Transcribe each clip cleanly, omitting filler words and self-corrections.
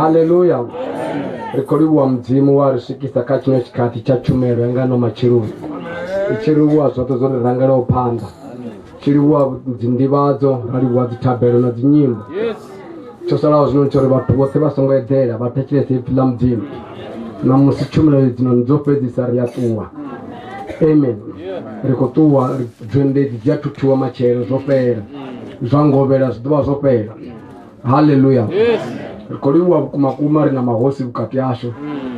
Haleluya. Ri khou livhuwa Mudzimu wa ri swikisa kha tshino tshikhathi tsha tshumelo ya ngano matsheloni. Ri tshi livhuwa zwoṱhe zwo ri rangelaho phanḓa. Tshi livhuwa dzinḓivhadzo, ra livhuwa dzithabelo na dzinyimbo. Tsho salaho zwino tsho uri vhathu vhoṱhe vha songo eḓela vha thetshelese ipfi ḽa Mudzimu. Ṋamusi tshumelo idzinoni dzo fhedzisa ri a ṱuwa. Amen. Ri khou ṱuwa dzhendedzi dzi a thuthiwa matshelo zwo fhela. Zwa ngovhela zwi ḓo vha zwo fhela. Haleluya. Ri khou livhuwa vhukuma kuma ri na mahosi vhukati hashu.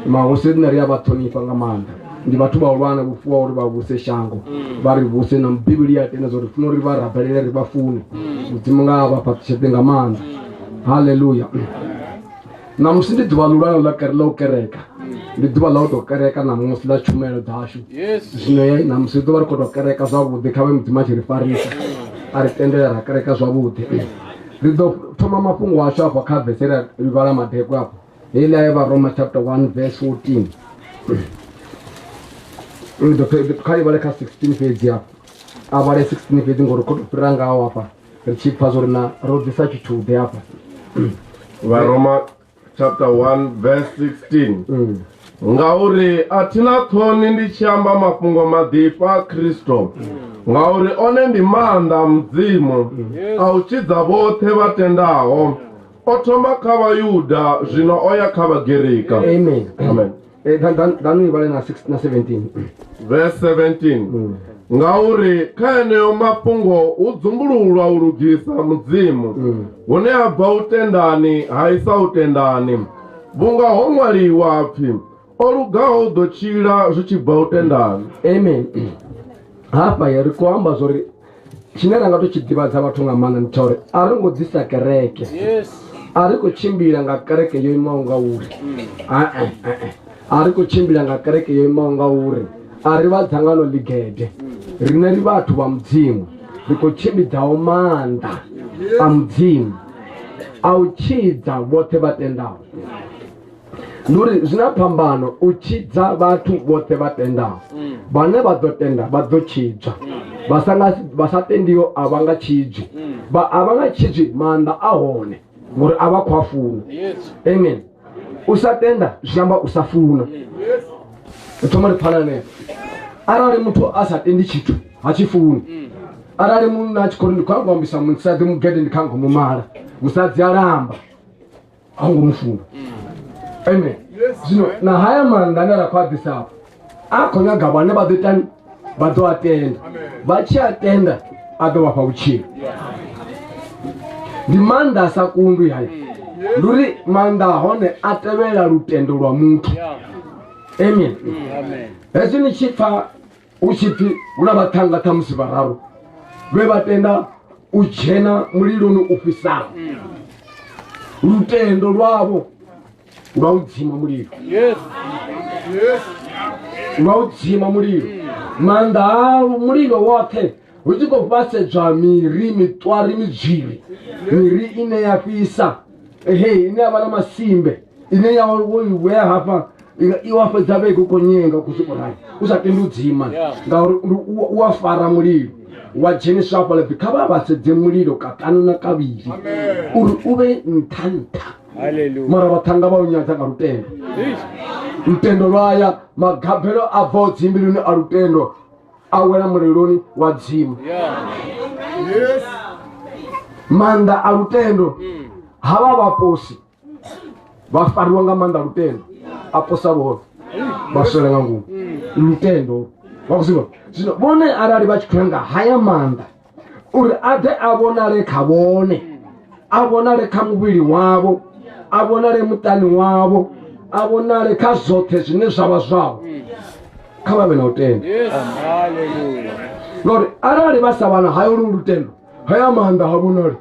Mahosi riṋe ri a vha ṱhonifha nga maanḓa. Ndi vhathu vhahulwane vho fuwa uri vha vhuse shango, vha ri vhuse na Bivhili ya tenda zwo ri funa uri vha rabelele ri vha fune. Mudzimu nga a vha fhaṱutshedze nga maanḓa. Haleluya. Ṋamusi ndi ḓuvha ḽihulwane ḽa ḽa u kereka. Ndi ḓuvha ḽa u tou kereka ṋamusi ḽa tshumelo dzashu. Zwino ye ṋamusi ḓuvha ri khou tou kereka zwavhuḓi kha vhe Mudzimu a tshi ri farisa a ri tendela ra kereka zwavhuḓi. Ri ḓo thoma mafhungo ashu afha kha vese ra vhala madekwe afho. Heiḽa ya Vharoma chapter 1 verse 14. Ri ḓo kha i vhale kha 16 fhedzi afho. A vhale 16 fhedzi ngori khou tou fhira ngaho afha ri tshi pfa zwo ri na ro ḓisa tshithuḓe afha. Vharoma chapter 1 verse 16. Ngauri a thi na ṱhoni ndi tshi amba mafhungo maḓifha a Kristo, ngauri one ndi maanḓa a Mudzimu a u tshidza vhoṱhe vha tendaho. O thoma kha Vhayuda, zwino o ya kha Vhagerika. Amen. Amen. Ḓanu i vhale na 6 na 17. Verse 17. Ngauri kha eneo mafhungo hu dzumbululwa u lugisa Mudzimu, hune ha bva u tendani ha isa u tendani. Vhunga ho ṅwaliwa pfi, o lugaho u ḓo tshila zwi tshi bva u tendani. Amen. Hafha ya ri khou amba zwori tshine ra nga to tshi ḓivhadza vhathu nga maanḓa ndi tsha uri a ri ngo ḓisa kereke. A ri khou tshimbila nga kereke yo imaho nga uri. A ri khou tshimbila nga kereke yo imaho nga uri. A ri vha dzangano ḽigede. Riṋe ri vhathu vha Mudzimu. Ri khou tshimbidzaho maanḓa a Mudzimu a u tshidza vhoṱhe vha tendaho. Ndi uri zwi na phambano u tshidza vhathu vhoṱhe vha tendaho. Vhane vha ḓo tenda vha ḓo tshidzwa. Vha sa tendiho a vha nga tshidzwi. Vha a vha nga tshidzwi maanḓa a hone ngori a vha khou a funa. Amen. U sa tenda zwi amba u sa funa. Ri thoma ri pfana hanefho. Arali muthu a sa tendi tshithu ha tshi funi. Arali munna a tshi khou ri ndi khou nyanga u ambisa musadzi mugede ndi kha ngo mu mala, musadzi a lamba a ngo mu funa. Amen. Zwino na haya maanḓa ane ra khou a ḓisa afha a khou nyaga vhane vha ḓo itani, vha ḓo a tenda. Vha tshi a tenda a ḓo vha fha vhutshilo. Ndi maanḓa a sa kundwi haya. Ndi uri maanḓa a hone a tevhela lutendo lwa muthu. Amen. Hezwi ni tshi pfa hu tshi pfi hu na vhaṱhannga ṱhamusi vhararu vhe vha tenda u dzhena muliloni u fhisaho, lutendo lwavho lwa u dzima mulilo. Lwa u dzima mulilo. Maanḓa a mulilo woṱhe hu tshi khou fhasedzwa miri miṱwari midzwiri, miri ine ya fhisa, ehe ine ya vha na masimbe, ine ya wo i vhea hafha i wa fhedza vhege u khou nyenga u khou sokou rali u sa tendi u dzima, ngauri u a fara mulilo wa dzheniswa hafhaḽa bvi kha vha vhasedze mulilo kaṱanu na kavhili uri u vhe nṱha nṱha. Mara vhaṱhannga vha u nyadza nga lutendo. Lutendo lwa ya magabelo a bvaho dzimbiluni a lutendo a wela muliloni wa dzima. Maanḓa a lutendo havha vhaposi vha fariwa nga maanḓa lutendo a posa vhoṱhe vha swela nga ngomu lutendo vha khou zwi zwino vhone arali vha tshi khou nga haya maanḓa uri a ḓe a vhonale kha vhone, a vhonale kha muvhili wavho, a vhonale muṱani wavho, a vhonale kha zwoṱhe zwine zwa vha zwavho, kha vha vhe na u tenda. Ngauri arali vha sa vha na hayo lutendo, haya maanḓa ha vhonali,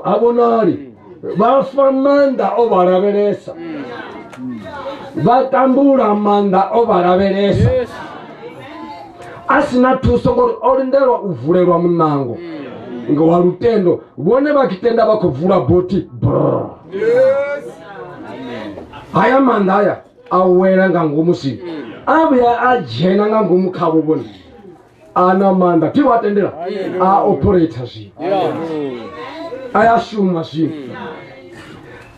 ha vhonali. Vha fa maanḓa o vha lavhelesa, vha tambula maanḓa o vha lavhelesa, a si na thuso ngori o lindelwa u vulelwa muṋango nga wa lutendo. Vhone vha tshi tenda vha khou vula bothi brr. Haya maanḓa haya a wela nga ngomu zwino, a vhuya a dzhena nga ngomu khavho vhone a na maanḓa thi vha tendela a operator zwino, a ya shuma zwino.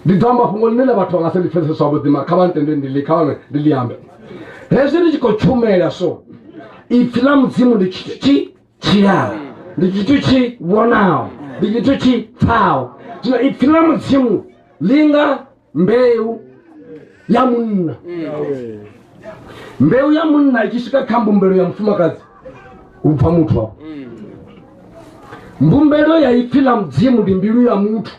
Ndi ḓo amba fhungo ḽine ḽa vhathu vha nga si ḽi pfesese zwavhuḓi, mara kha vha ntende ndi ḽi, kha vha ndi ḽi ambe. Hezwi ndi tshi khou tshumela so, ipfi ḽa Mudzimu ndi tshithu tshi tshilaho, ndi tshithu tshi vhonaho, ndi tshithu tshi pfaho. Zwino ipfi ḽa Mudzimu ḽi nga mbeu ya munna. Mbeu ya munna i tshi swika kha mbumbelo ya mufumakadzi, hu bva muthu afho. Mbumbelo ya ipfi ḽa Mudzimu ndi mbilu ya muthu.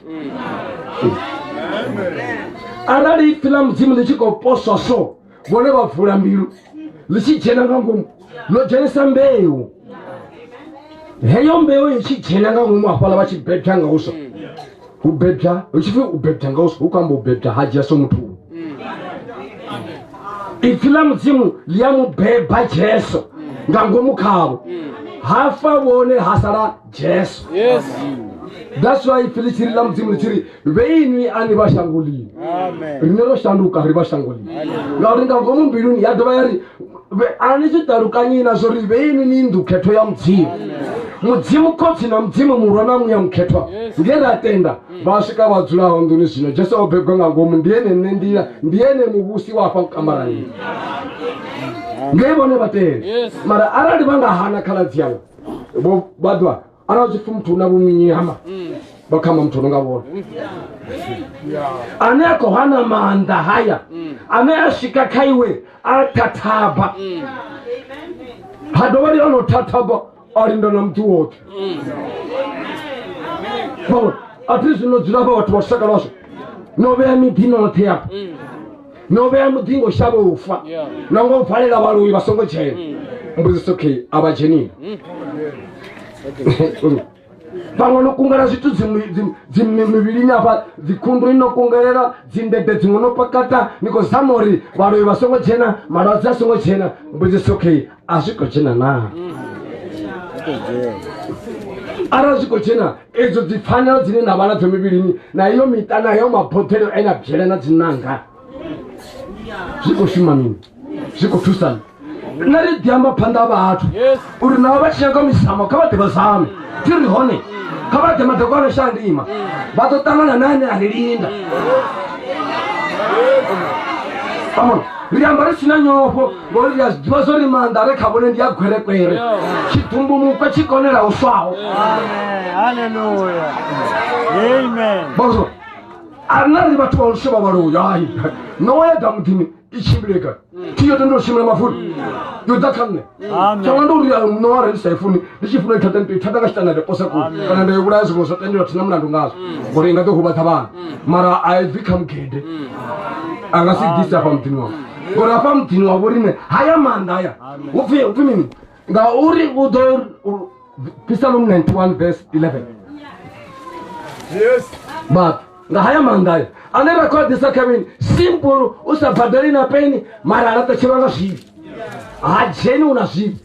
Arali ipfi ḽa Mudzimu ḽi tshi khou poswa so, vhone vha vula mbilu, ḽi tshi dzhena nga ngomu, ḽo dzhenisa mbeu. Heyo mbeu i tshi dzhena nga ngomu hafhaḽa vha tshi bebya nga uswa, hu bebya, hu tshi pfi u bebya nga uswa, hu khou amba u bebya ha Jesu muthu. Ipfi ḽa Mudzimu ḽi a mu beba Jesu nga ngomu khavho, hafa vhone ha sala Jesu. Yes. That's why ipfi ḽi tshi ri ḽa Mudzimu ḽi tshi ri vheinwi a ni vha shango ḽino, riṋe ro shanduka ri vha shango ḽino, ngauri nga ngomu mbiluni ya dovha ya ri a ni zwi ṱalukanyi na zwo ri vheinwi ni nnḓu khethwa ya Mudzimu. Mudzimu Khotsi na Mudzimu Murwa na Muya Mukhethwa nge ra tenda vha swika vha dzulaho nḓuni. Zwino Jesu o bebwa nga ngomu, ndi ene nṋe nḓila, ndi ene muvhusi wa hafha kamarani, nge vhone vha tenda. Mara arali vha nga hana khaladzi yavho, vho vha ḓwa arali zwi pfi muthu una vhuminyama vha khama muthu no nga vhona ane a khou hana maanḓa haya ane a swika kha iwe a thathaba, ha dovha ri ono thathaba a linda na muḓi woṱhe. Vhaona a thi zwino dzula vha vhathu vha lushaka lwashu no vhea miḓi noṱhe afha, no vhea muḓi ngo shavha u fa na ngo valela vhaloi vha songo dzhena. Mbudziso khe a vha dzhenile vhaṅwe no kungela zwithu dzi mivhilini afha, dzikhundu no kungelela, dzindede dziṅwe no pakata, ni khou zama uri vhaloi vha songo dzhena, malwadze a songo dzhena. Mbudziso khe a zwi khou dzhena naa? Arali zwi khou dzhena, edzo dzipfanelo dzine na vha nadzo mivhilini na iyo miṱa na heyo maboḓelo e na byela na dzinanga, zwi khou shuma mini? Zwi khou thusana? Nṋe ri ḓi amba phanḓa vhathu uri navho vha tshi nyaga misamo kha vha ḓe vha zame, thi ri hone kha vha ḓe madekwana shandima, vha ḓo ṱangana na ane a ri linda. Amona ri amba ri sina nyofho, ngori ri a zwi ḓivha zwori maanḓa a re kha vhone ndi a gwerekwere, tshiḓumbumukwe tshi konela u swaho. Hallelujah. Amen. Bozo a rina ri vhathu vha u shuma vhaloyi, hai ṋowa ya ḓa muḓini i tshimbile gai? Thi yo tenda u tshimbila mafuni, yo ḓa kha nṋe. Tshaṅwe ndi uri ṋowa re ndi sa i funi, ndi tshi funa i thatha, i thatha nga tshitanda nda posa kule kana nda i vhulaya, zwiṅwe zwo tendelwa, thina mulandu ngazwo ngori i nga ḓo huvhadza vhana, mara a i bvi kha mugede, a nga si ḓise afha muḓini wavho, ngori afha muḓini wavho riṋe haya maanḓa haya hupfi hupfi mini? Ngauri u ḓo Psalm 91 verse 11. Yes. But nga haya maanḓa aya ane ra khou a ḓisa kha vheni simple, u sa badeli na peni, mara a laṱa tshivha nga zwivhi, ha dzheni u na zwivhi.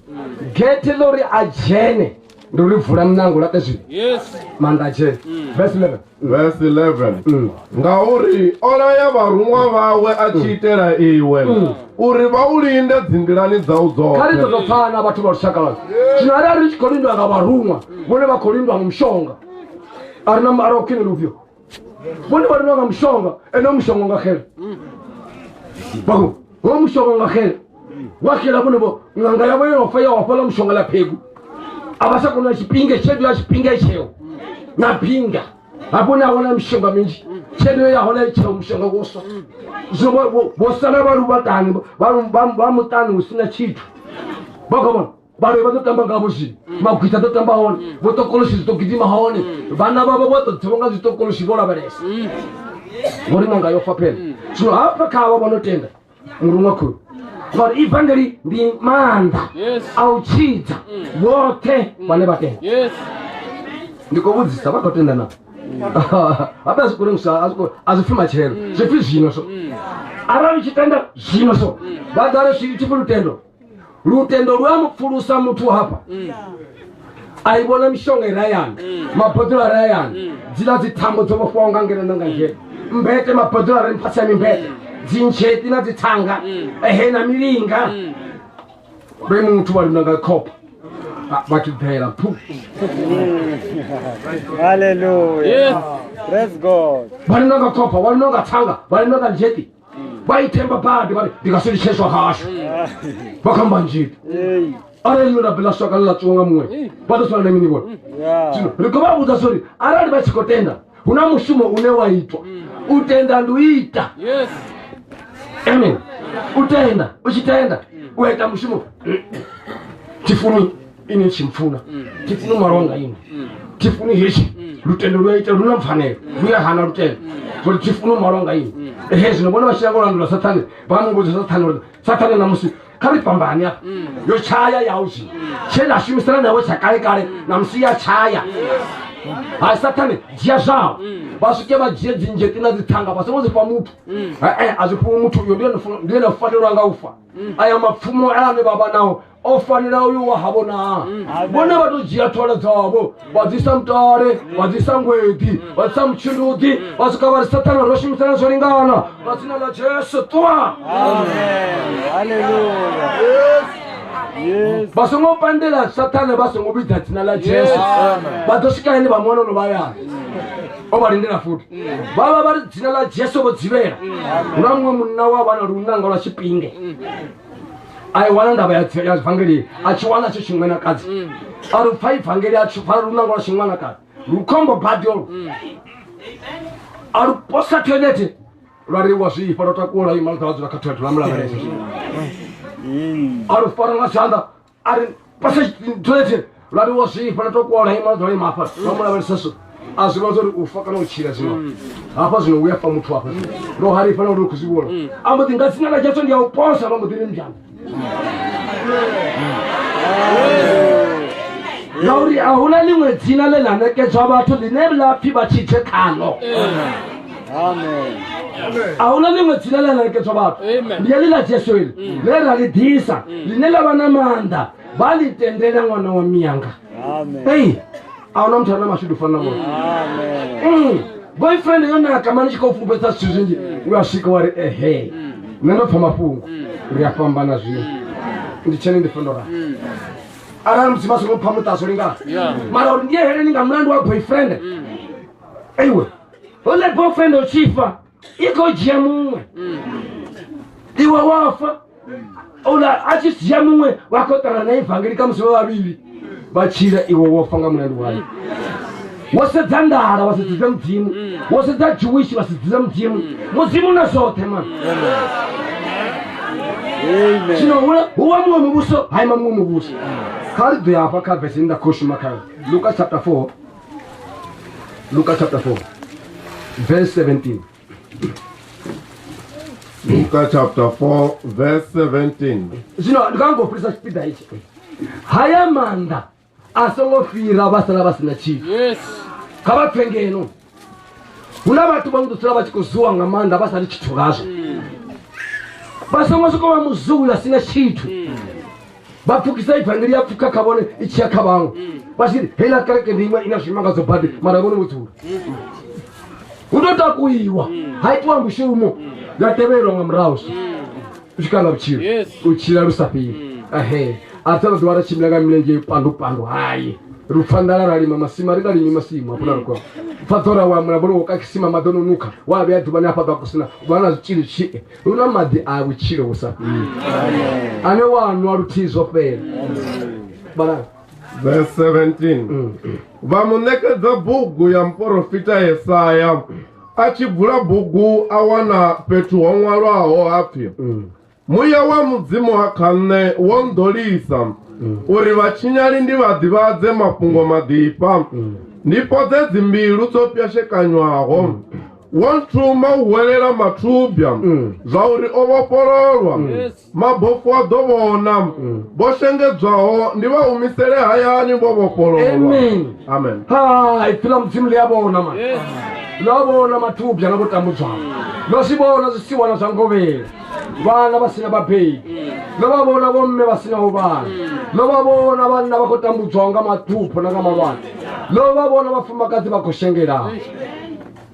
Gethe ḽo uri a dzhene ndi uri vula muṋango laṱe zwivhi. Yes. Maanḓa a dzhene. Verse 11. Verse 11. Ngauri o laya vharuṅwa vhawe a tshi itela iwe uri vha u linde dzinḓilani dzau Kha ri dzoṱhe. ḓo pfana vhathu vha lushaka lwashu. Zwino arali ri tshi khou lindwa nga vharuṅwa, vhone vha khou lindwa nga mushonga, a ri na ara khwine ndi ufhio? Vhone vha lindwa nga mushonga, ene mushonga nga xela vhako ho mushonga nga xela wa xela vhone vho ṅanga yavho yo fa ya wafhala mushonga ḽa phegu, a vha sa kona tshipinge tshedu ya tshipinge tsheo na binga hafho na wana mishonga minzhi tshedu ya hone tsheo mushonga wo swa. Zwino vho sala vha luvhatani vha muṱani hu sina tshithu, vha khou vhona vhaloi vha ḓo tamba ngavho, zwino magwitha ḓo tamba hone, vho ṱokoloshi zwi ḓo gidima hone, vhana vhavho vho ḓo dzivha nga zwiṱokoloshi vho lavhelesa ngori ṅanga yo fa phela. Zwino hafha kha avha vha no tenda muruṅwa khulu, ngauri ivangeli ndi maanḓa a u tshidza vhoṱhe vhane vha tenda. Yes. Ndi khou vhudzisa, vha khou tenda na? Habe a zwi koni a zwi pfi matshelo, zwi pfi zwino. So arali tshi tenda zwino, so vha ḓo ri tshi pfi lutendo, lutendo lu a mu pfulusa muthu hafha a i vhona mishonga i re hayani, maboḓelo a re hayani, dziḽa dzithambo dzo vhofhiwaho nga ngeno na nga ngeno, mbete, maboḓelo a re fhasi ha mimbete, dzinzheti na dzithanga, ehe na milinga. Vhe muthu vha lindwa nga khopha. Vha tshi bvela phu. Hallelujah. Praise God. Vha ri nonga khopha, vha ri nonga thanga, vha ri nonga nzheti. Vha i themba badi vha ri ndi nga si litsheswa hashu. Vha khamba nzheti. Arali ḽino labi ḽa swa kana ḽa tswiwa nga muṅwe, vha ḓo sala na mini vhone? Zwino ri khou vha vhudza uri arali vha tshi khou tenda, hu na mushumo une wa itwa. U tenda ndi u ita. Amen. U tenda, u tshi tenda, u ita mushumo. Thifuni ini tshi mpfuna, thifuni malwa nga ini, thifuni hetshi. Lutendo lu a ita, lu na pfanelo, lu ya hana lutendo. Uri thifuni malwa nga ini. Ehe, zwino vhone vha tshi ya ngo landula Sathane, vha mu vhudza Sathane uri Sathane namusi kha ri fhambane afha. Yo tshaya yau zwino. Tshe nda shumisana nawe tsha kale kale, namusi ya tshaya. Ha Sathane, dzhia zwao. Vha swike vha dzhie dzinzheti na dzithanga, vha songo dzi fha muthu. A zwi fhiwi muthu uyo, ndi ene fanelwa nga u fa. Aya mapfumo ane vha vha nao o fanela uyu wa havho naa. Vhone vha to dzhia thwala dzavho vha ḓisa mutale, vha ḓisa ngweḓi, vha ḓisa mutshindudi, vha swika vha ri Sathane ro shumisana zwo lingana nga dzina ḽa Jesu, ṱuwa. Amen. Hallelujah. Yes. Vha songo pandela Sathane, vha songo vhidza dzina ḽa Jesu. Vha ḓo swika hene vha muwana no vha hayani o vha lindela futhi. Vha vha vha ri dzina ḽa Jesu vho dzivhela. Hu na muṅwe munna wa vha na lunanga lwa tshipinge, a i wana ndavha ya vangeli, a tshi wana tsho tshiṅwanakadzi, a ri pfa ivangeli, a tshi pfa lunanga lwa tshiṅwanakadzi lukhombo badi olu, a lu posa toilet, lwa ri wa zwifha, lwa takuwa lwa ima, lwa dzula kha toilet, lwa mulavhelesa, a lu fara nga zwanḓa, a ri posa toilet, lwa ri wa zwifha, lwa takuwa lwa ima, lwa dzula ima hafha, lwa mulavhelesa so. A zwi vhona uri u fa kana u tshila zwino hafha, zwino u ya fa muthu hafha zwino ro halifha na uri u khou zwi vhona. A mbo ḓi nga dzina ḽa Jesu ndi ya u posa, vha mbo ḓi ri mbyana, ngauri a huna ḽiṅwe dzina ḽe ḽa ṋekedzwa vhathu ḽine ḽa pfhi vha tshidzwe khaḽo. Amen. A huna ḽiṅwe dzina ḽe ḽa ṋekedzwa vhathu, ndi heḽi ḽa Jesu eli ḽe ra ḽi ḓisa, ḽine ḽa vha na maanḓa, vha ḽi tendela ṅwana wa miyanga. Amen. Ei, a huna muthu ane mashudu fana na vhone. Amen. Boyfriend yo naka mani tshi khou fulufhedzisa zwithu zwinzhi, u a swika wa ri ehe, nṋe ndo pfa mafhungo, ri a fhambana zwino, ndi tshene ndi fanela ura arali mudzimu a songo pfa muṱa zwo lingana, mara uri ndi ye heleni nga mulandu wa boyfriend. Eiwe, hone boyfriend u tshi fa i khou dzhia muṅwe, iwe wa fa uḽa a tshi dzhia muṅwe, wa khou ṱangana na ivangeli kha musi vha vhavhili vha tshila, iwe wo fa nga mulandu wayo. Wo sedza nḓala wa sedzedza Mudzimu, wo sedza Jewish wa sedzedza Mudzimu. Mudzimu na zwoṱhe man. Amen. Zwino hu wa muṅwe muvhuso, ha ima muṅwe muvhuso. Kha ri ḓo ya hafha kha vese ine nda khou shuma khayo, Luka chapter 4, Luka chapter 4 verse 17. Luka chapter 4 verse 17. Zwino ndi nga ngo fhirisa tshipiḓa itshi, haya maanḓa a songo fhira vha sala vha sina tshithu. Kha vha pfe ngeno, hu na vhathu vha no ḓo dzula vha tshi khou zuwa nga maanḓa vha sa ri tshithu ngazwo. Vha songo sokou vha muzuwi a sina tshithu, vha pfukisa ivangeli ya pfuka kha vhone i tshiya kha vhaṅwe, vha tshi ri heiḽa kereke ndi iṅwe i na zwimangadzo badi, mara vhone vho dzula. Hu ḓo takuiwa ha itiwa mushumo ya tevhelelwa nga murahu u swika nga vhutshilo, u tshila lu sa fheli. Ehe, a tsha ḓo ḓuvha ra tshimbila nga milenzhe pandu pandu, hayi ri pfa nḓala ra lima masimu, a ri nga limi masimu hafho na ri khou pfa ḓora wa mulambo wo kakisima maḓi ono nukha wa vhea ḓuvhani hafha ḓa kusina vha na zwitzhili tshie. Hu na maḓi a vhutshilo vhu sa fheli ane wa nwa luthihi zwo fhela. Vhala. Verse 17. Vha mu ṋekedza bugu ya muporofita Yesaya. A tshi bvula bugu a wana fhethu ho ṅwalwaho hapfi: Muya wa Mudzimu ha kha nṋe, wo nḓolisa uri vhatshinyali ndi vha ḓivhadze mafhungo maḓifha, ndi fhodze dzimbilu dzo pwashekanywaho, wo nthuma u huwelela mathubya zwa uri o vhofhololwa, mabofu a ḓo vhona, vho shengedzwaho ndi vha humisele hayani vho vhofhololwa. Amen. Amen. Ha, ipfi ḽa Mudzimu ḽi a vhona man, ḽa vhona mathubya na vho tambudzwaho, ḽo zwi vhona zwisiwana zwa ngovhela, vhana vha sina vhabebi, ḽo vha vhona vhomme vha sinaho vhana, ḽo vha vhona vhanna vha khou tambudzwaho nga maṱhupho na nga malwadze, ḽo vha vhona vhafumakadzi vha khou shengelaho.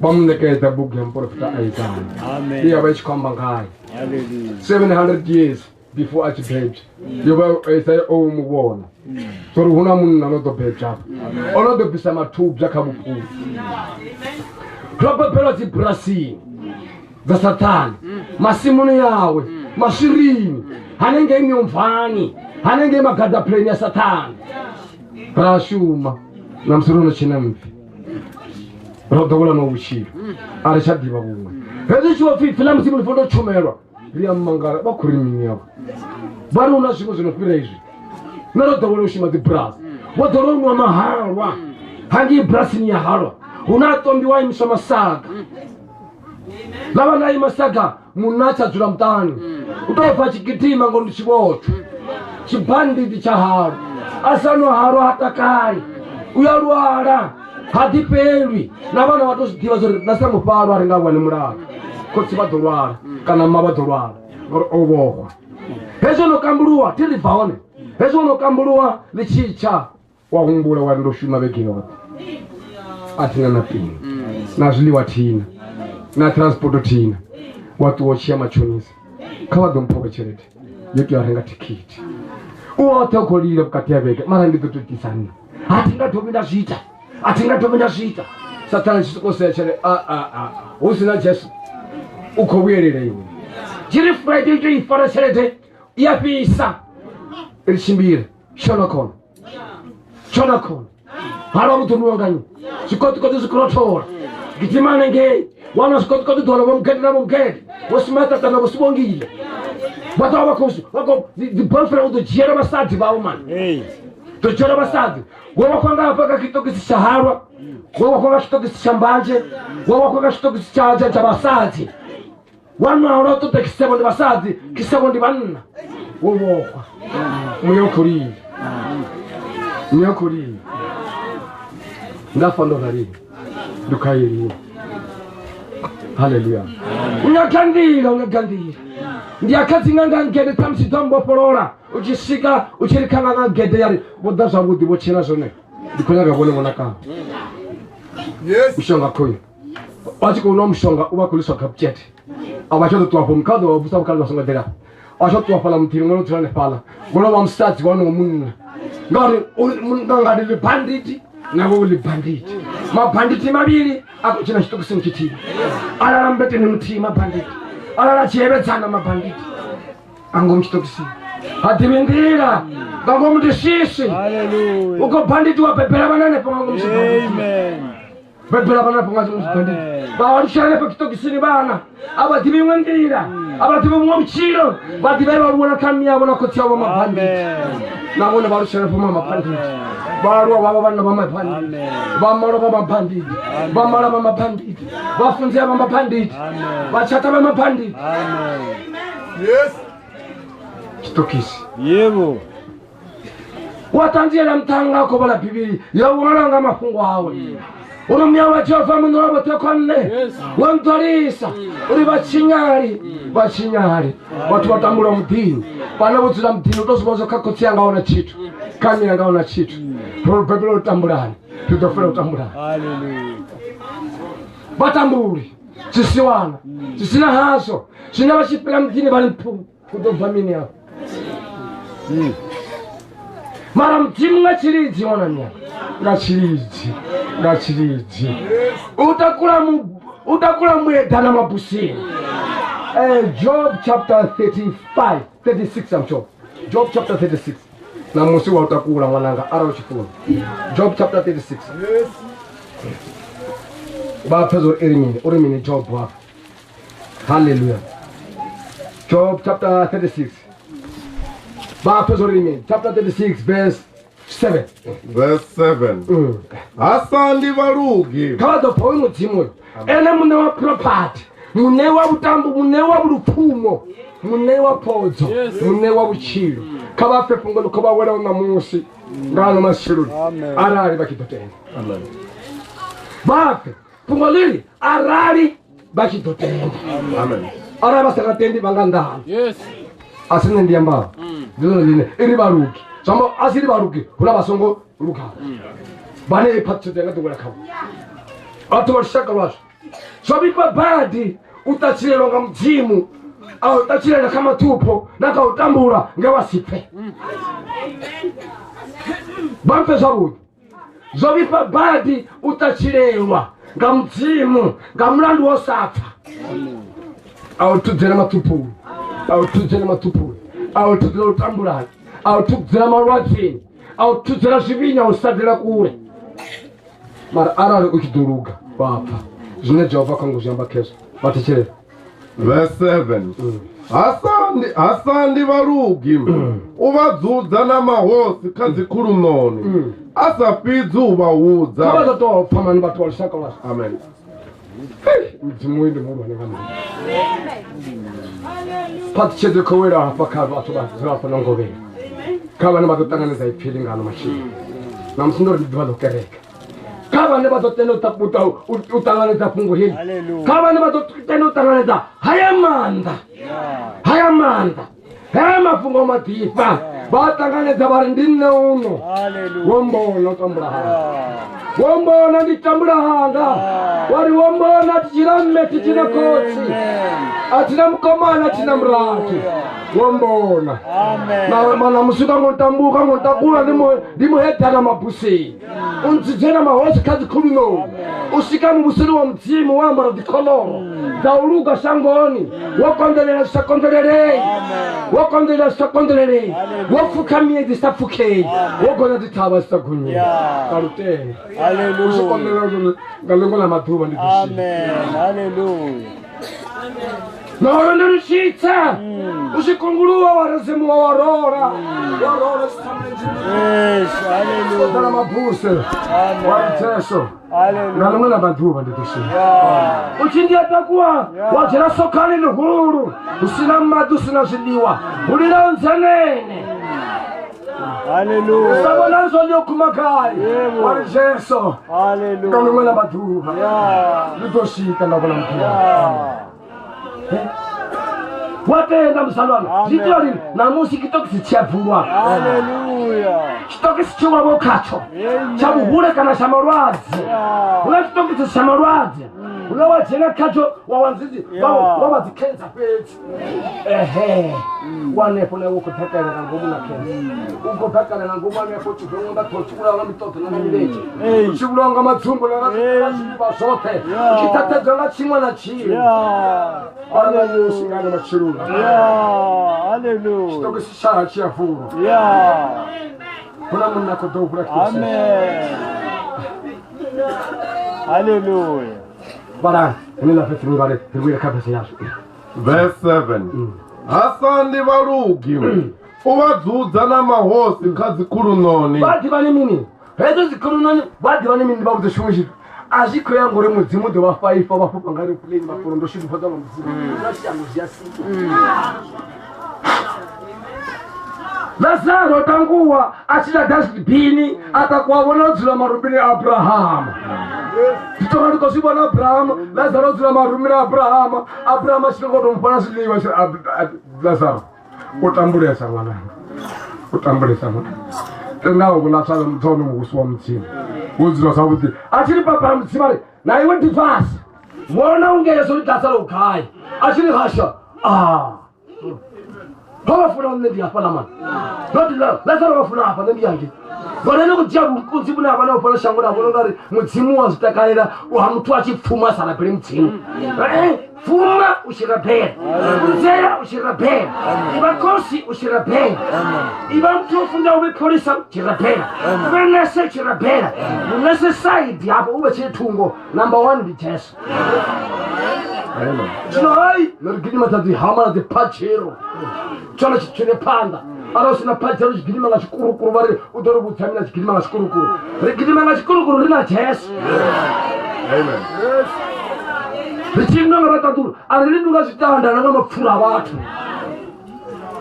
Vha mu ṋekedza bugu ya muporofita Isaya. Amen. I ya vha i tshi khou amba ngayo Hallelujah. 700 years. Before a tshi bebya yo vha Isaya o mu vhona zori hu na munna no ḓo bebya o no ḓo bvisa mathubya kha vhupuli. Ro bebelwa dzi burasini dza Sathane, masimuni yawe, maswirini, hanengei miomvani, hanengei magadapuleni ya Sathane. Ra shuma na musi ro no tshina mpfi ro ḓowela no vhutshilo a ri tsha ḓivha vhuṅwe. Hezwi tshi vho pfi ipfi ḽa Mudzimu ḽi fanela u tshumelwa, ri a mangala vha khou ri mini avho, vha ri hu na zwiṅwe zwi no fhira izwi. Nṋe ro ḓowela u shuma dzi bulasi, vho ḓowela u nwa mahalwa hangei bulasini ya halwa hu na ṱombiwa a imiswa masaga, ḽa vha ḽa ima saga munna a tsha dzula muṱani u tou bva tshigidima ngori ndi tshivhotshwa tshibandidi tsha halwa, a sa nwa halwa ha takali, u ya lwala ha ḓifhelwi. Na vhana vha to zwi ḓivha zwa uri na sa mufhalwa a ri nga wani mulalo, khotsi vha ḓo lwala kana mma vha ḓo lwala ngori o vhoxwa. Hezwi no kambuluwa thi ri bva hone, hezwi no kambuluwa ḽi tshi tsha wa humbula wa ri ndo shuma vhege yoṱhe a thina na pini na zwiḽiwa thina na transport thina, wa ṱuwa u tshiya matshonisa kha vha ḓo mpha tshelede yo tea u renga thikhithi. U woṱhe u khou lila vhukati ha vhege, mara ndi ḓo tou itisa nṋe, a thi nga dovhi nda zwi ita, a thi nga dovhi nda zwi ita. Sathane tshi sokou sea tshelede a a a hu si na Jesu u khou vhuyelela iwe. Tshi ri Friday tou i fara tshelede ya fhisa ri tshimbile shona khona shona khona halwa vhu ḓo nwiwa nga nnyi, zwikoṱikoṱi zwi khou gidima hanengei wana zwikoṱikoṱi ḓo wana vho mugede na vho mugede vho simaṱaṱa na vho sibongile vha ḓo vha vha khou dzi boyfriend u ḓo dzhiela vhasadzi vhau mani, ḓo dzhiela vhasadzi. Wo vha nga hafha kha tshiṱokisi tsha halwa, wo vha nga tshiṱokisi tsha mbanzhe, wo vha nga tshiṱokisi tsha vhasadzi, wa nwa halwa ṱoḓa kisebo ndi vhasadzi, kisebo ndi vhanna. Wo vhoxwa muya u khou lila, muya u khou lila. Nda fa ndo raliwa ndi khou ayeliwa. Haleluya. Nyaga nḓila, nyaga nḓila. Ndi a kha dzi nga ngede ṱhamusi ḓo mbofholola. U tshi swika u tshi ri kha nga gede ya ri vho ḓa zwavhuḓi vho tshila zwone, ndi khou nyaga vhone vhonakaho. Mushonga khoyu a tshi khou nwa mushonga u vha khou liswa kha vhutshete, a vha tsha ḓo ṱuwa fho kha ḓo vha vusa vhukale vha songo ḓela, a tsha ṱuwa fhaḽa muḓini ṅwana u dzula hanefhaḽa ngono vha musadzi wa no munna, ngauri nga ndi ḽibanditi na vho ḽibanditi, mabanditi mavhili a khou tshina tshiṱokisini tshithihi, a lala mbeteni muthihi mabanditi, a lala tshihevhedzana mabanditi a ngomu tshiṱokisini ha ḓivhi nḓila nga ngomu ndi swiswi. U khou banditi wa bebela vhana hanefho nga ngomu tshibanditi, bebela vhana hanefho nga ngomu tshibanditi, vha alutshela hanefho tshiṱokisini vhana a vha ḓivhi iṅwe nḓila, a vha ḓivhi vhuṅwe vhutshilo, vha ḓivha vha vhona kha miyavho na khotsi avho mabanditi, na vhone vha alutshela hanefho mabanditi, vha aluwa vha vha vhanna vha mabanditi, vha malwa vha mabanditi, vha mala vha mabanditi, vha funzea vha mabanditi, vha tshata vha mabanditi. Tshiṱokisi yebo wa ṱanziela muṱhannga a khou vhala Bivhili yo ṅwalwa nga mafhungo awe uri muya wa Jehova muṋe wa vhoṱhe kha nṋe wa nṱolisa uri vhatshinyali vhatshinyali vhathu vha tambula muḓini, vhana vho dzula muḓini u tou zwi vhona kha khotsi anga huna tshithu, kha mme anga huna tshithu, ro bebela u tambulani, ri ḓo fela u tambulani. Vha tambuli zwisiwana zwi sina hazwo zwine vha tshi fhira muḓini vha ri phu hu ḓo bva mini afho. Mara Mudzimu nga tshilidzi ṅwana mianga, nga tshilidzi, nga tshilidzi u takula mueḓana mabusini. Job chapter 35 36, I'm sure. Job chapter 36 na musi wa u takula ṅwananga arali u tshi funa. Job chapter 36 vha pfe zwo ri mini, uri mini Job hafha. Haleluya. Job chapter 36 vha pfe zwo ri mini, chapter 36 verse 7. Verse 7. Hasa ndi vhalugi. Kha vha ḓo pfa uyu Mudzimu uyu ene muṋe wa property, muṋe wa vhutambo, muṋe wa lupfumo, muṋe wa phodzo, muṋe wa vhutshilo. Kha vha pfe fhungo ḽi khou vha welaho ṋamusi nga ano matsheloni, arali vha tshi ḓo tenda. Vha pfe fhungo ḽi ri arali vha tshi ḓo tenda. Arali vha sa nga tendi vha nga nḓani. A si nṋe ndi ambaho, ndi ḽone ḽine i ri vhalugi, zwi amba a si ri vhalugi hu na vha songo lugaho vhane i phaṱhutshedzo ya nga ḓo wela khavho. Vhathu vha lushaka lwashu zwo vhifha badi u ṱatshilelwa nga Mudzimu. A u ṱatshilela kha maṱhupho na kha u tambula nge wa si pfe. Vha mpfe zwavhuḓi. Zwo vhifha badi u ṱatshilelwa nga Mudzimu nga mulandu wa u sa pfa. A u thudzela maṱhuphoni, a u thudzela maṱhuphoni, a u thudzela u tambulani, a u thudzela malwadzeni, a u thudzela zwivhini, a u sadzela kule. Mara arali u tshi ḓo luga wa pfa zwine Jehova kha ngo zwi amba khezwo, vha thetshelele. Verse 7. Hasandi vhalugi u vha dzudza na mahosi kha dzikhuluṋoni, a sa fhidzi u vha hudza. Kha vha ḓo tou pfa mani vhathu vha lushaka lwashu. Amen. Mudzimu uyu ndi muhulwane nga maanḓa. Phaṱhutshedzo i khou wela hafha kha vhathu vha dzula hafha na ngovhela, kha vhane vha ḓo ṱanganedza ipfi ḽi ngano matshilo. Ṋamusi ndo ri ndi ḓuvha ḽo kereke. Kha vhane vha ḓo tenda u ṱanganedza fhungo heḽi, kha vhane vha ḓo tenda u ṱanganedza haya maanḓa, haya maanḓa, haya mafhungo maḓifha, vha ṱanganedza vha ri ndi nṋe uno, wo mbona u tambula hanga, wo mbona ndi tambula hanga, wa ri wo mbona thi tshina mme, thi tshina khotsi, a thina mukomana, a thina murathu, wo mbona. Mana musi ka ngo tambuka ngo takula ndi muheḓana mabuseni, u ntsidzela mahosi kha dzikhulunoni, u swika muvhusoni wa Mudzimu wo ambara dzikholoro dza u luga shangoni, wo konḓelela zwi sa konḓelelei, wo konḓelela zwi sa konḓelelei, wo pfukha miedzi sa pfukhei, wo gonya dzithavha zwi sa gonyei nga lutendo. U tshi konḓelela nga ḽiṅwe ḽa maḓuvha ndi ḓo swika. Nahone ndi lutshitsa u tshi kunguluwa wa rezimuwa wa rola wa rola ḓala mabuse wa Jesu nga ḽiṅwe ḽa maḓuvha ndi ḓo swika. U tshi ndi a takuwa wa dzhena sokhani ḽihulu hu si na maḓi hu si na zwiḽiwa hu lila nzenene. Hallelujah. Sa vhona zwo ndi khuma gai wa ri Jesu Hallelujah. nga ḽiṅwe ḽa maḓuvha ndi ḓo swika nda vhona Mudzimu. Wa tenda musalwana zwi ita uri ṋamusi tshitokisi tshi a bvulwa. Hallelujah. Tshitokisi tshi wavho khatsho tsha vhuhule kana tsha malwadze. Hu na tshitokisi tsha malwadze hune wa dzhena khatsho wa wana dzidzi wa vha dzi cancer fhedzi. Ehe wa hanefho na iwe u khou ḓakalela nga ngomu na cancer, u khou ḓakalela nga ngomu hanefho, tshi bve nga ṱhoho, tshi vhulawa nga miṱoḓo na nga milenzhe, tshi vhulawa nga madzumbu na nga zwivha zwoṱhe, tshi ṱhaṱhedzwa nga tshiṅwe na tshiṅwe. Vhana Yesu nga ano matsheloni. Hallelujah. Tshitokisi tshaha tshi a vulwa. Hu na munna khou ḓo vula. Amen. Hallelujah. Vhalani hune ḽa fhedzi vhale ri vhuyele kha vese yashu. Verse 7. Hasandi vhalugi u vha dzudza na mahosi kha dzikhuluṋoni. Vha ḓivhani mini hedzo dzikhuluṋoni? Vha ḓivhani mini? Vha vhudze tshiṅwe tshithu, a zwi khou ya ngori Mudzimu ḓo vha fha ifa vha fhufha nga aeroplane vha fhuro ndo shudufhadza nga Mudzimu na shango zwi a sika. Lazaro tanguwa a tshi ḽa dustbini a takuwa vhona o dzula marumbini a Abrahama. Ndi tonga ndi khou zwi vhona Abrahama, Lazaro o dzula marumbini a Abrahama, Abrahama a tshi tonga u tou mufha na zwiḽiwa tshi Lazaro u tambulesa ṅwananga, u tambulesa ṅwananga, tendaho vhuḽa swa muthu muvhuso wa Mudzimu wo dzula zwavhuḓi. A tshi ri papa Mudzimu a ri na iwe ndi fhasi vhona unge Yesu ndi Lazaro u gai, a tshi ri hasha ah ho vha funa nṋe ndi hafhaḽa mani not Lazaro vha funa hafha nṋe ndi yange ngori ene khou dzhia vhukunzi vhune ha vha naho fhano shangoni a vhona ungari Mudzimu wa zwi takalela u ha muthu a tshi pfuma a sa rabele Mudzimu. Pfuma u tshi rabela, kunzela u tshi rabela, ivha khosi u tshi rabela, ivha muthu o funza, u vhe pholisa u tshi rabela, u vhe nese u tshi rabela. Munese side hafho u vhe tshile thungo number 1 ndi Jesu. Zwino hai ri gidima dza dzi hama na dzi phatshero tshone tshi tshine phanḓa arali u si na phatshero tshi gidima nga tshikurukuru vha ri u ḓo ri vhudza mina tshi gidima nga tshikurukuru. Ri gidima nga tshikurukuru ri na Jesu. Amen. Ri tshi nwa nga vhaṱaḓulu a ri lindwi nga zwitanda na nga mapfura a vhathu.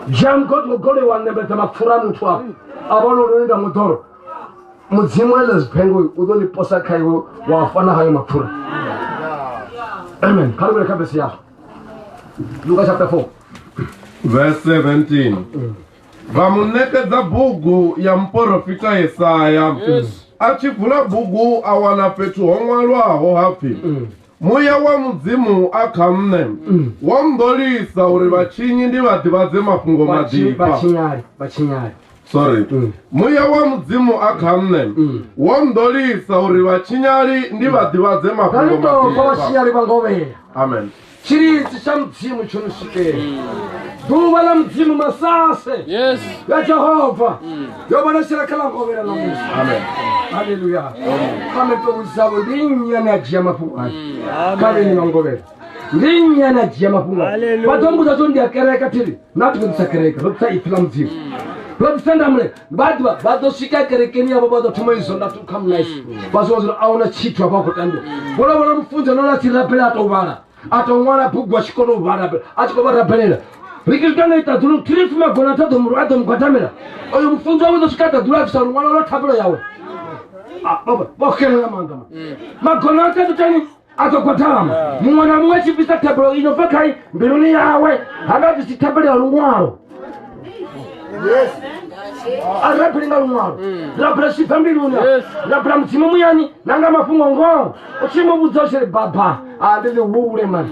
Dzhia mugodi wa goloi wa ṋembedza mapfura a muthu afho a vhona uri linda moḓoro. Mudzimu ele zwiphengo u ḓo ḽi posa kha iwe wa fana hayo mapfura. Amen. Kha ri vhele kha vesi yashu Luka chapter 4 Verse 17. Vha mu ṋekedza bugu ya muporofita Yesaya. A tshi vula bugu a wana fhethu ho ṅwalwaho ha pfi: Muya wa Mudzimu a kha nṋe, wo nḓolisa uri vhatshinyi ndi vha ḓivhadze mafhungo maḓifha. Vhatshinyali, vhatshinyali. Sorry. Muya wa Mudzimu a kha nṋe, wo nḓolisa uri vhatshinyali ndi vha ḓivhadze mafhungo Rali to pfa maḓifha. vhatshinyali vha ngovhela. Amen. Tshilidzi tsha Mudzimu tsho no swikela. Ḓuvha ḽa Mudzimu masase. Yes. Ya Jehova. Yo vhonetshela kha ḽa ngovhela ṋamusi. Amen. Haleluya. Kha mme to vhudzisa vho ndi nnyi ane a dzhia mafhungo aya? Kha vheni vha ngovhela. Ndi nnyi ane a dzhia mafhungo aya? Hallelujah. Vha ḓo mbudza zwo ndi ya kereke thiri. Na thi khou ḓisa kereke, ro ḓisa ipfi ḽa Mudzimu. Ro ḓisa ndamule. Vha ḓivha vha ḓo swika kerekeni yavho vha ḓo thoma izwo nda kha mulaisi. Vha zwi uri a huna tshithu hafha khou tambiwa. Vhona vhona mufunzi no na tshi rabela a tou vhala. A tou ṅwala bugu a tshi kona u vhala a tshi khou vha rabelela. Ri tshi swika ngei ṱaḓulu thiri pfi magona a ḓo mu a ḓo mu gwadamela. Oyo mufunzi wawe u ḓo swika ṱaḓulu a bvisa luṅwalo lwa thabelo yawe. Ah, vho xela nga maanḓa. Magona a ḓo tani a ḓo gwadama. Muṅwe na muṅwe a tshi bvisa thabelo i no bva khae mbiluni yawe ha nga bvisi thabelo ya luṅwalo. A rabeli nga luṅwalo. Rabela zwi tshi bva mbiluni. Yes. Rabela Mudzimu muyani na nga mafhungo ngoho. U tshi mu vhudza u tshi ri baba a ndi ḽihule mani.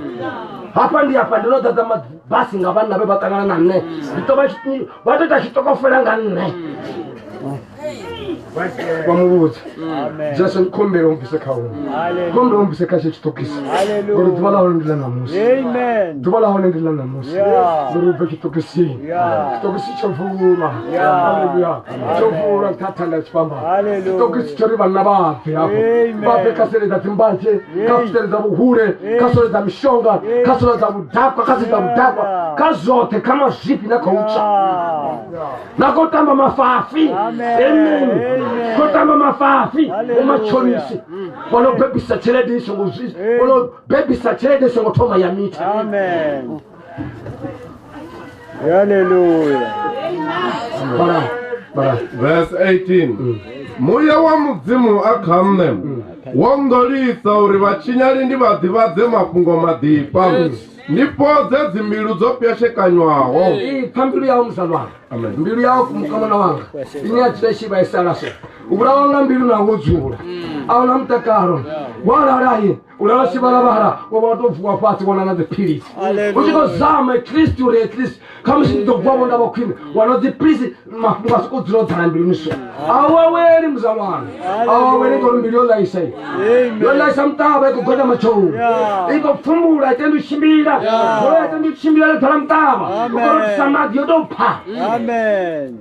Hafha ndi hafha ndi no ḓadza mabasi nga vhanna vhe vha ṱangana na nṋe. Ndi ṱo vha tshi- vha ḓo ita tshiṱokofela nga nṋe. Wa mu vhudza. Amen. Jesu ndi khombela u mbvise kha huṅwe. Hallelujah. Khombela u mbvise kha tshe tshiṱokisi. Hallelujah. Ngori ḓuvha ḽa hone ndi ḽa ṋamusi. Amen. Ḓuvha ḽa hone ndi ḽa ṋamusi. Yeah. Ngori u bve tshiṱokisini. Yeah. Tshiṱokisi tsho vulwa. Yeah. Hallelujah. Tsho vulwa nṱha thanda ya tshifhambano. Hallelujah. Tshiṱokisi tsho ri vhanna vha bve hafho. Amen. Vha bve kha sele dza dzimbanje, kha sele dza vhuhule, kha sele dza mishonga, kha sele dza vhudakwa, kha sele dza vhudakwa, Yeah. kha zwoṱhe, kha mazwifhi na kha u tswa. Yeah. Na khou tamba mafafi. Amen. Amen. Amen. Khou tamba mafafi. Hallelujah. Vhomatshonisi vho no bebisa tshelede i songo zwi vho no bebisa tshelede i songo thoma ya mitha. Amen. Hallelujah. Bara bara. Verse 18. Muya wa Mudzimu a kha nṋe, wo nḓolisa uri vhatshinyali ndi vha ḓivhadze mafhungo maḓifha. Ndi fhodze dzimbilu dzo pwashekanywaho. Ipfa mbilu yau muzalwana. Amen. Mbilu yau mukomana wanga ine ya dzula i tshi vhaisala so. U vhulawa nga mbilu na wo dzula. A huna mutakalo. Wa lala u lala tshivhalavhala wa vha tou vuwa fhasi wana na dziphilisi. U tshi khou zama at least uri at least khamusi ndi ḓo vuwa vho nda vha khwine wana dziphilisi mafhungo a sokou dzula o ḓala mbiluni so. A u aweli muzalwana. A u aweli ngori mbilu yo ḽaisa i. Yo ḽaisa muṱavha i khou gonya matshouni. I khou pfumbula i tendi u tshimbila. Goloi a tendi u tshimbila yo ḓala muṱavha. U khou rothisa maḓi yo tou pha. Amen.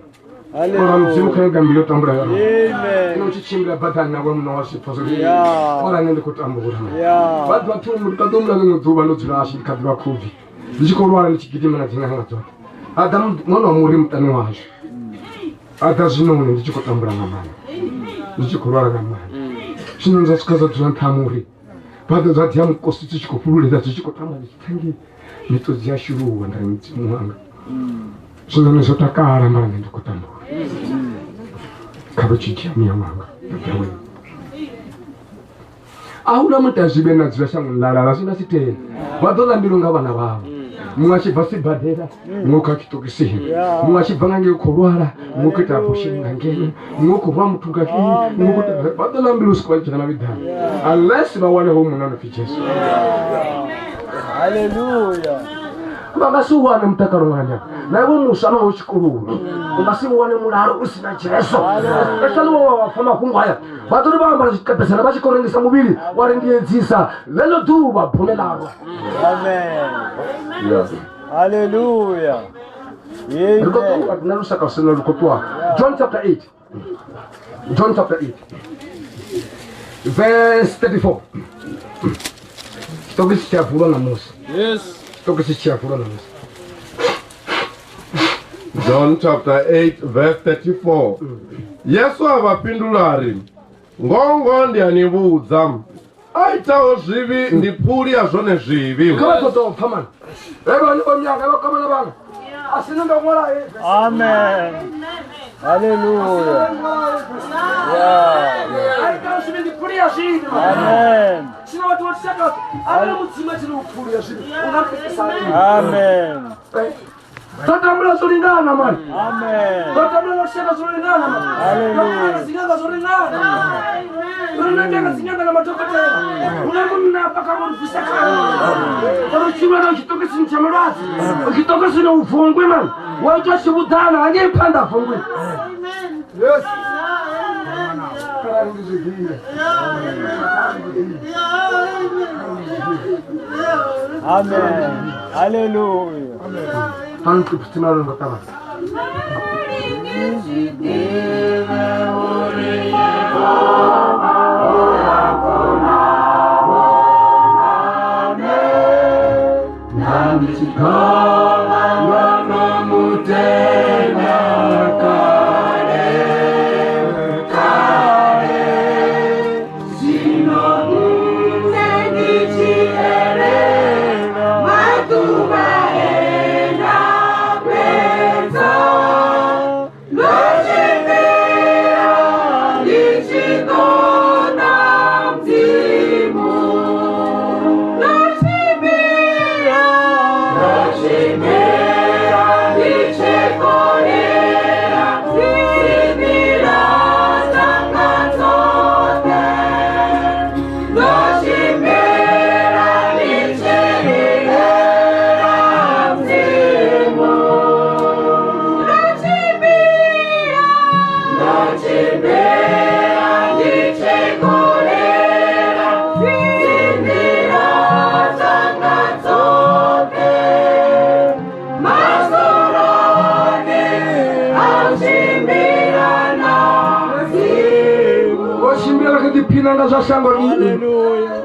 Ora Mudzimu kha yoga mbilu yo tambula yo. Amen. Ino tshi tshimbila badani na muṋe wa zwipfa zwo ri. Yeah. Ora nṋe ndi khou tambula. Yeah. Vha ḓuvha thi muthu ḓo mula ḽiṅwe ḓuvha ndo dzula hashu ndi kha ḓivha khubvi. Ndi tshi khou lwala ndi tshi gidima na dzinanga dzoṱhe. A ḓa ṅwana wa muri muṱani washu. A ḓa zwinoni ndi tshi khou tambula nga maanḓa. Ndi tshi khou lwala nga maanḓa. Zwino zwa swika zwa dzula nṱha ha muri. Vha ḓa zwa dia mukosi zwi tshi khou fhululedza zwi tshi khou tamba ndi tshi thangei. Miṱodzi ya shuluwa nda ri Mudzimu wanga. Zwinoni zwo takala mara nṋe ndi khou tambula. Kha vha tshi dzhia muya wanga baba wee. A huna mutazwivhe na dzula shangoni ḽa lala zwi nga si tende. Vha ḓo ḽa mbilu nga vhana vhavho. Muṅwe a tshi bva sibadela, muṅwe u kha tshiṱokisini. Muṅwe a tshi bva nga ngei u khou lwala, muṅwe u khou ita abortion nga ngeno, muṅwe u khou rwa muthu nga ngei, muṅwe u khou ita vha ḓo ḽa mbilu u swika vha tshi dzhena mavhiḓani. Unless vha wane hoyu munna a no pfi Jesu. Hallelujah. Vha nga si wane mutakalo ṅwana na iwe muswa naho tshikoloni u nga si wane mulalo u si na Jesu. Especially wo wa pfa mafhungo aya vha ḓo ri vha ambara zwikepesana vha tshi khou rengisa muvhili wa ri ndi edzisa ḽeḽo ḓuvha bune ḽarwa. Amen. Yes. Hallelujah. Ri khou Amen. ṱuwa na lushaka lu lu khou ṱuwa. John chapter 8. John chapter 8. Verse 34. Tshiṱokisi tshi a vulwa ṋamusi. Yes. Tshiṱokisi tshi a vulwa ṋamusi. John chapter 8 verse 34. Yesu a vha fhindula a ri, ngoho ngoho ndi a ni vhudza, a itaho zwivhi ndi phuli ya zwone zwivhi. Kha vha ṱoḓa u pfa mani. Evhani vho myanga vha kwamana vhanga. A si nṋe ndo ṅwala heyi verse. Amen. Hallelujah. Yeah. A itaho zwivhi ndi phuli ya zwivhi. Amen. Zwino vhathu vho tshaka arali Mudzimu a tshi ri u phuli ya zwivhi u nga mpikisa lini? Amen. Ndo tambula zwo lingana mani. Amen. Ndo tambula na lushaka zwo lingana mani. Hallelujah. Ndo tambula na dzinanga zwo lingana. Ro na tanga dzinyanga na madokotela. Huna munna hafha kha uri bvisa kha. Uri tshimbila na tshitokisini tsha malwadze. Tshitokisini u vungwi man. Wa itwa tshivhuḓana hangei phanḓa vungwi. Yes. Amen. Hallelujah.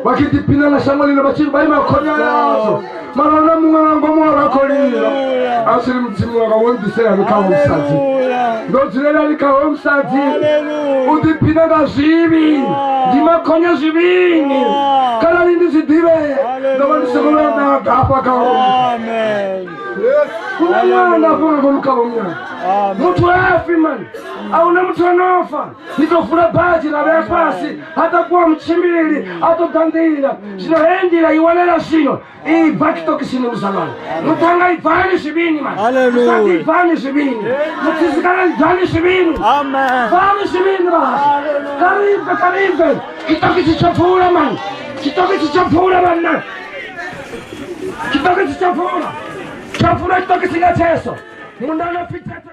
Wakidipina na shango lino bachiri bali makonya yazo marona munga nga ngomo rakolira asiri mdzimu wakawondisera nikawo msadzi ndodzirera nikawo msadzi udipina nga zvivi ndimakonya zvivini kana ndizvidive ndoba ndisekulanda gapa kawo. Amen. Kuna mwana afunga ngomukawo mnyana muthu afi man auna muthu anofa nitofura bhaji ravea pasi hatakuwa muchimbili atodandira zvino hei ndira iwanera zvino ibva chitokisini muzalwana mutanga ibvani zvivini man musati ibvani zvivini mutisikana ibvani zvivini bvani zvivini vahasha karibve karibve chitokisi chapfuura man chitokisi chapfuura manna chitokisi chapfuura chapfuura chitokisi ngacheso munhu anopita.